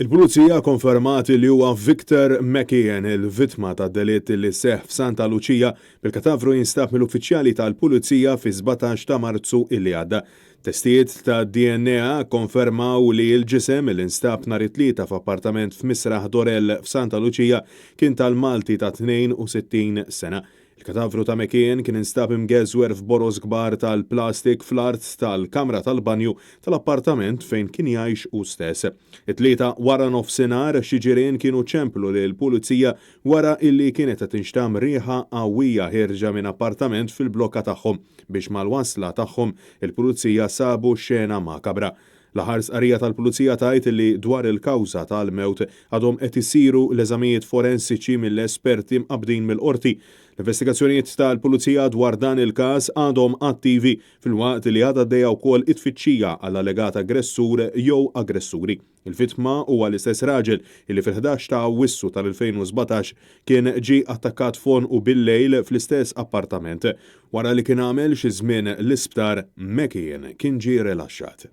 Il-Pulizija konfermat li huwa Victor McKeon il-vittma tad-delitt li seħħ f'Santa Luċija, bil-katavru jinstab mill-uffiċjali tal-Pulizija fis-17 ta' Marzu illi għadda. Testijiet ta' DNA kkonfermaw li l-ġisem li nstab nhar it-Tlieta f'appartament f'Misraħ Dorell f'Santa Luċija kien tal-Malti ta' 62 sena. Il-katavru ta' McKeon kien instab imgeżwer f'boroż kbar tal-plastik fl-art tal-kamra tal-banju tal-appartament fejn kien jgħix hu stess. It-Tlieta waranofsinhar xi ġirien kienu ċemplu lill-Pulizija wara illi kienet qed tinxtamm riħa qawwija ħierġa minn appartament fil-blokka tagħhom biex mal-wasla tagħhom il-Pulizija sabu xena makabra. L-aħħar stqarrija tal-Pulizija tgħid li dwar il-kawża tal-mewt għadhom qed isiru l-eżamijiet forensiċi mill-esperti mqabbdin mill-Qorti. L-investigazzjonijiet tal-Pulizija dwar dan il-każ għadhom attivi filwaqt li għadha għaddejja wkoll it-tfittxija għall-allegat aggressur jew aggressuri. Il-vittma huwa l-istess raġel illi fil-11 ta' Awwissu tal-2017 kien ġie attakkat f'għonqu bil-lejl fl-istess appartament. Wara li kien għamel xi żmien l-isptar, McKeon kien ġie rilaxxat.